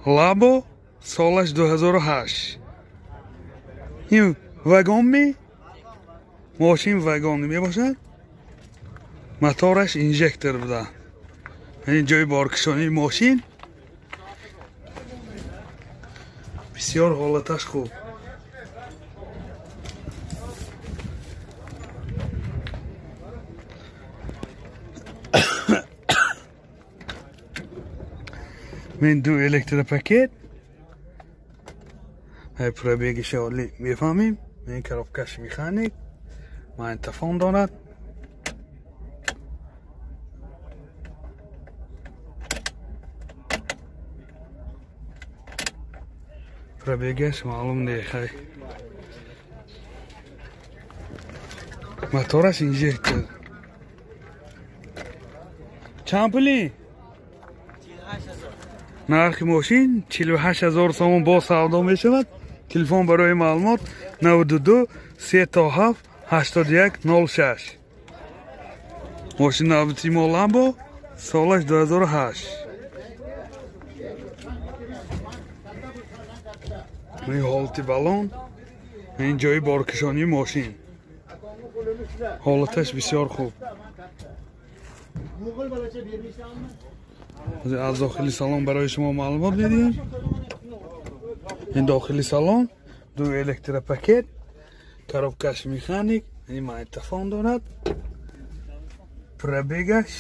Лабо, солаш 2008. Ин вагон ми? Мошин вагон мебошад. Мотораш инжектор буда. Ин ҷои боркашонии мошин. Бисёр ҳолаташ хуб. Мен ду электропакет. Ай пробегиша оли мефаҳмем. Мен коробкаш механик. Магнитофон дорад. Пробегаш маълум не хай. Мотораш инжектор. Чанд пули? Нархи мошин 48 000 сомон бо савдо мешавад. Телефон барои маълумот 92 37 81 06. Мошин навбати мо Ламбо, солаш 2008. Ин ҳолати балон, ин ҷои боркашонии мошин. Ҳолаташ бисёр хуб. Аз дохили салон барои шумо маълумот медиҳем. Ин дохили салон ду электропакет, коробкаш механик, ин магнитофон дорад. Пробегаш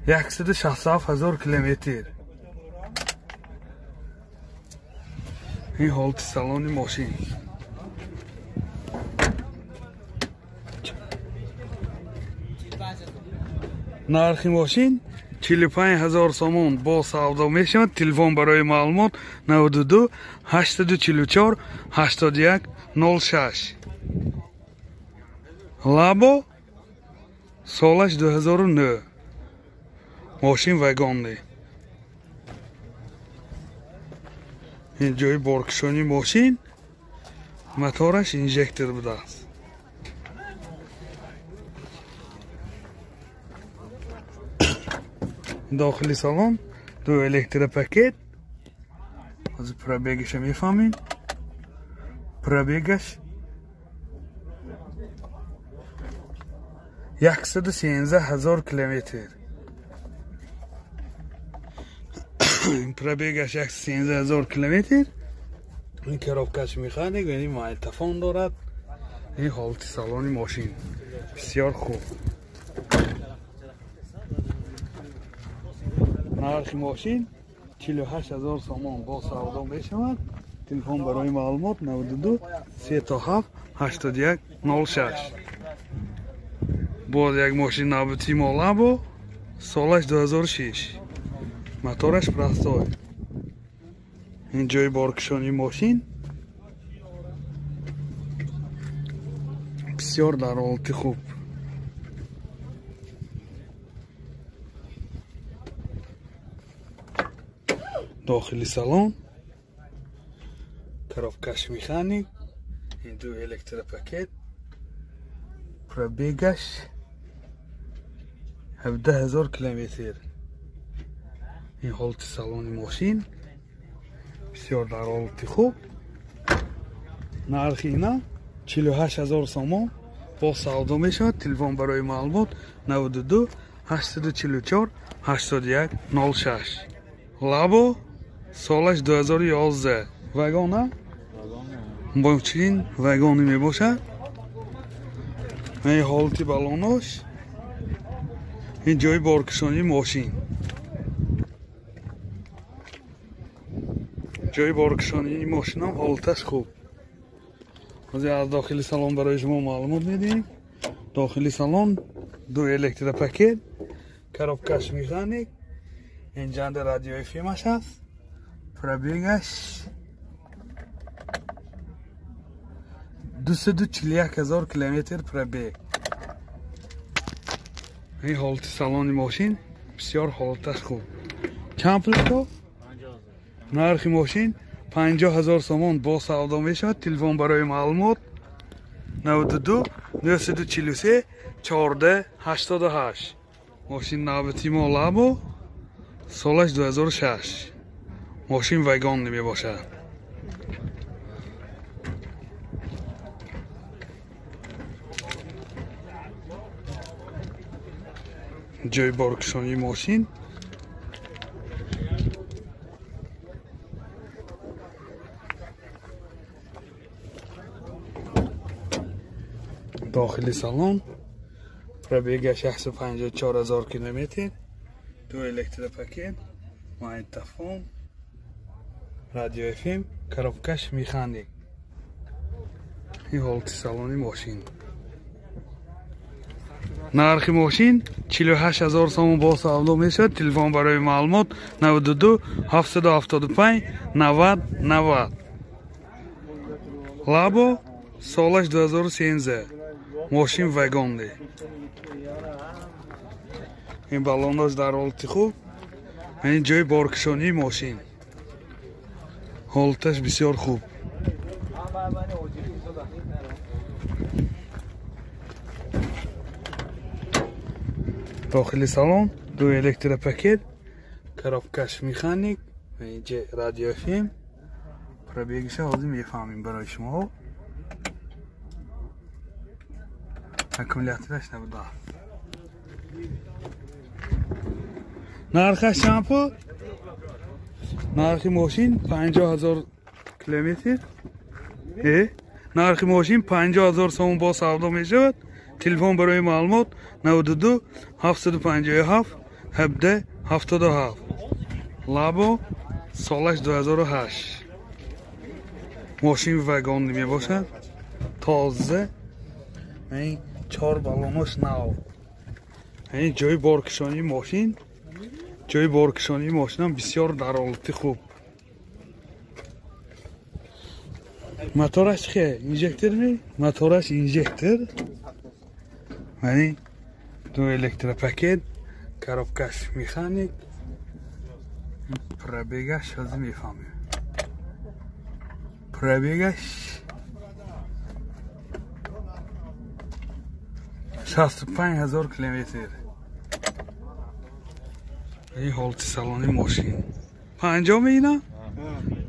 167 000 километр. Ин ҳолати салони мошин. Нархи мошин 45 000 сомон бо савдо мешавад. Телефон барои маълумот 92 844 81 06. Лабо, солаш 2009. Мошин вагонный. Ин ҷои боркашонии мошин, мотораш инжектор будааст. Дохили салон ду электропакет. Ҳозир пробегиша мефаҳмем. Пробегаш 113 000 километр. Пробегаш 113 000 километр. Ин коробкаш механик, ин магнитофон дорад. Ин ҳолати салони мошин бисёр хуб. Нархи мошин 48 000 сомон бо савдо мешавад. Телефон барои маълумот 92 37 81 06. Боз як мошин навбати мо Ламбо, солаш 2006. Мотораш простой. Ин ҷои боркашонии мошин бисёр дар ҳолати хуб. Дохили салон коробкаш механик, ин ду электропакет, пробегаш 17 000 километр. Ин ҳолати салони мошин бисёр дар ҳолати хуб. Нархи ина 48 000 сомон бо савдо мешавад. Телефон барои маълумот 92 844 81 06. Лабо, солаш 2011. Вагона? Мошин вагони мебошад. Ин ҳолати балонош, ин ҷои боркашонии мошин. Ҷои боркашонии мошинам ҳолаташ хуб. Ҳозир аз дохили салон барои шумо маълумот медиҳем. Дохили салон ду электропакет, коробкаш механик, ин ҷанда радиои филмаш аст. Пробегаш 241 000 километр пробег. Ин ҳолати салони мошин бисёр ҳолаташ хуб. Чанд пул то? Нархи мошин 50 000 сомон бо савдо мешавад. Телефон барои маълумот 92 943 14 88. Мошин навбати мо Лабо, солаш 2006. Мошин вагон мебошад. Ҷои боркушонии мошин. Дохили салон. Пробегаш 154 000 километр. Ду электропакет, магнитофон, радио FM, коробкаш механик. Ин ҳолати салони мошин. Нархи мошин 48 000 сомон бо савдо мешавад. Телефон барои маълумот 92 775 90 90. Лабо, солаш 2013. Мошин вагонди. Ин баллонаш дар ҳолати хуб. Ин ҷои боркушонии мошин. Ҳолаташ бисёр хуб. Дохили салон ду электропакет, коробкаш механик, инҷа радио FM. Пробегиша ҳозир мефаҳмем барои шумо. Аккумулятораш набуда. Нархаш чанд пул? Нархи мошин 50 000 километр. Нархи мошин 50 000 сомон бо савдо мешавад. Телефон барои маълумот 92 757 17 77. Лабо, солаш 2008. Мошин вагон мебошад. Тоза. Ин 4 баллонаш нав. Ин ҷои боркушонии мошин. Ҷои боркушонии мошинам бисёр дар ҳолати хуб. Мотораш чӣ? Инжектор ми? Мотораш инжектор. Мани ду электропакет, коробкаш механик. Пробегаш ҳозир мефаҳмем. Пробегаш 65 000 километр. Ин ҳолати салони мошин. 50 меина?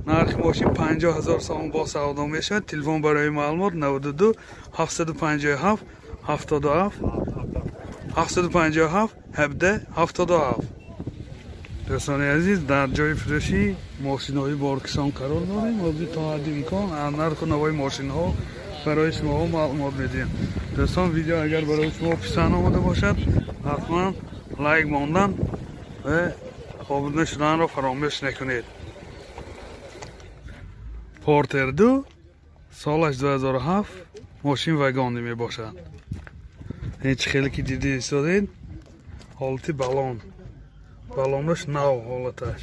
Нархи мошин 50 000 сомон бо савдо мешавад. Телефон барои маълумот 92 757 77 757 17 77. Дӯстони азиз, дар ҷои фурӯши мошинҳои боркушон қарор дорем. Ҳозир то ҳадди имкон аз нарху навои мошинҳо барои шумоҳо маълумот медиҳем. Дӯстон, видео агар барои шумо писанд омада бошад, ҳатман лайк мондан ва обуна шуданро фаромӯш накунед. Портер 2, солаш 2007, мошин вагонӣ мебошад. Ин чӣ хеле ки дида истодед, ҳолати баллон. Баллонаш нав ҳолаташ.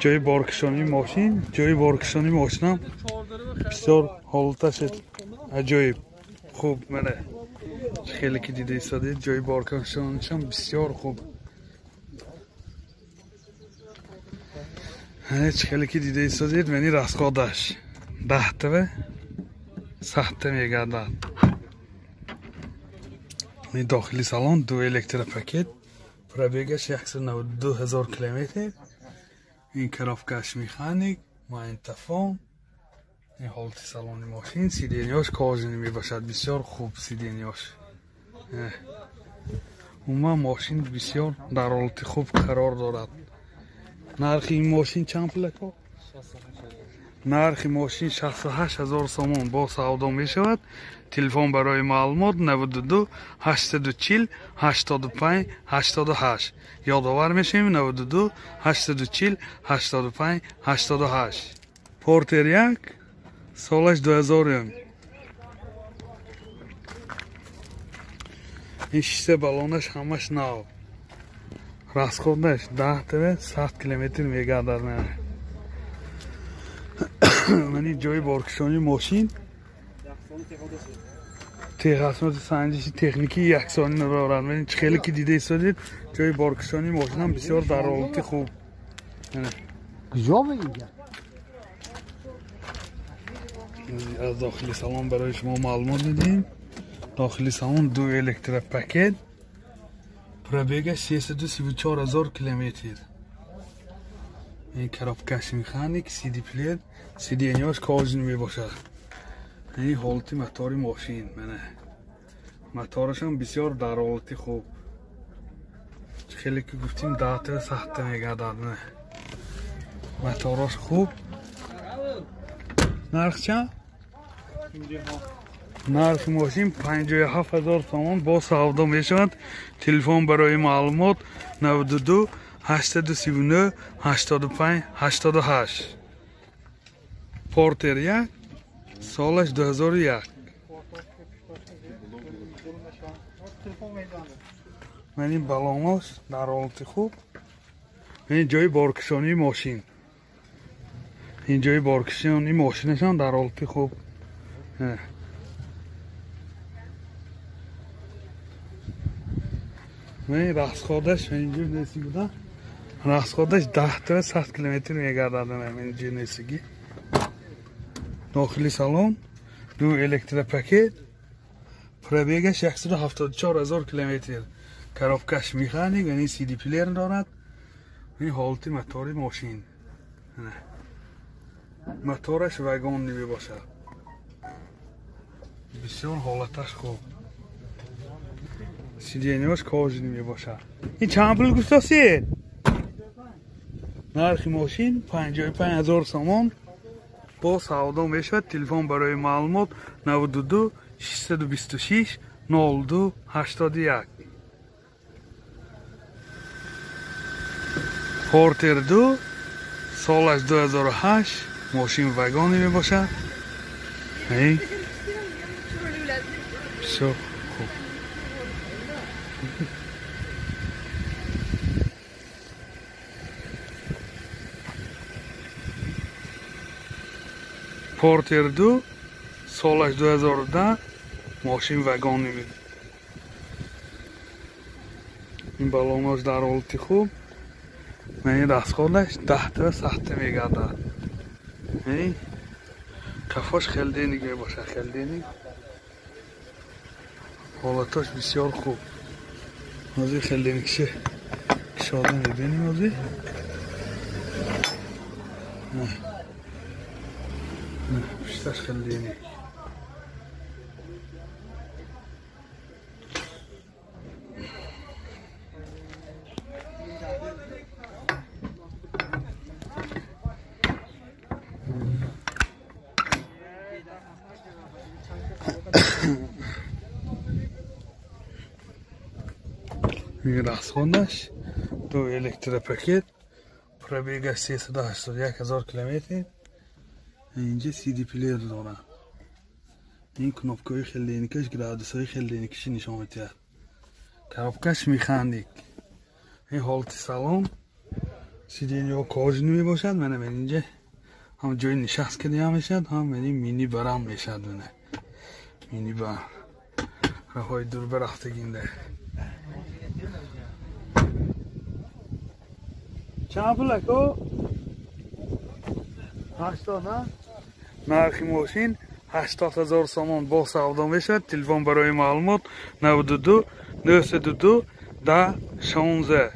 Ҷои боркушонии мошин, ҷои боркушонии мошинам бисёр ҳолаташ аҷоиб хуб. Мана чӣ хеле ки дида истодед, ҷои боркушонишам бисёр хуб. Чӣ хеле ки дида истодед, мани расходаш 10 та 100 та мегардад. Ин дохили салон ду электропакет, пробегаш 192 000 километр. Ин коробкаш механик, магнитофон. Ин ҳолати салони мошин. Сиденьяш кожаный мебошад, бисёр хуб сиденьяш. Умуман мошин бисёр дар ҳолати хуб қарор дорад. Нархи ин мошин чанд пул ака? Нархи мошин 68 000 сомон бо савдо мешавад. Телефон барои маълумот 92 840 85 88. Ёдовар мешавем 92 840 85 88. Портер 1, солаш 2000. Ин шиша баллонаш ҳамаш нав. Расходаш 10 та 100 километр мегардад. Мани ҷои боркушонии мошин. Техасноти санҷиши техникӣ яксонӣ дорад. Мани чӣ хеле ки дида истодед, ҷои боркушонии мошинам бисёр дар ҳолати хуб. Куҷо инҷа? Аз дохили салон барои шумо маълумот медиҳем. Дохили салон ду электропакет, пробега 334 ҳазор километр. Ин коробкаш механик, CD плеер, сиденьяш кожаный мебошад. Ин ҳолати мотори мошин, мана моторашам бисёр дар ҳолати хуб. Хеле ки гуфтим дата сахта мегардад. Мотораш хуб. Нарх чанд? Нархи мошин 57 ҳазор сомон бо савдо мешавад. Телефон барои маълумот 92 839 85 88. Портер 1, солаш 2001. Ман ин балонҳош дар ҳолати хуб. Ин ҷои боркашонии мошин. Ин ҷои боркашонии мошинашон дар ҳолати хуб. Ман расходаш инҷо неси буда. Расходаш 10 та 100 километр мегардад. Инҷо несиги. Дохили салон ду электропакет, пробегаш 174 ҳазор километр. Коробкаш механик, яъне CD плеер дорад. Ин ҳолати мотори мошин. Мотораш вагон мебошад. Бисёр ҳолаташ хуб. Сиденьяш кожаный мебошад. Ин чанд пул гуфтасед? Нархи мошин 55 ҳазор сомон бо савдо мешавад. Телефон барои маълумот 92 626 02 81. Портер 2, солаш 2008, мошин вагони мебошад. Бисёр хуб. Портер 2, солаш 2010, мошин вагони. Ин балонҳош дар ҳолати хуб. Ин расходаш 10 та 100 мегардад. Ин кафош хелденик мебошад, хелденик. Ҳолаташ бисёр хуб. Ҳозир хелденикши кушода мебинем ҳозир. Пушташ хелденик. Расходаш ду электропакет, пробегаш 381 ҳазор километр. Инҷа CD плеер дорад. Ин кнопкаҳои хелденикаш градусҳои хелденикаши нишон медиҳад. Коробкаш механик. Ин ҳолати салон, сиденьяҳо кожаный мебошад. Мана ман инҷа ҳам ҷои нишаст карда мешавад, ҳам мини барам мешавад. Мана мини бар роҳҳои дур барафтагинда. Чанд пул ако? 80, на? Нархи мошин 80 ҳазор сомон бо савдо мешавад. Телефон барои маълумот 92 902 10 16.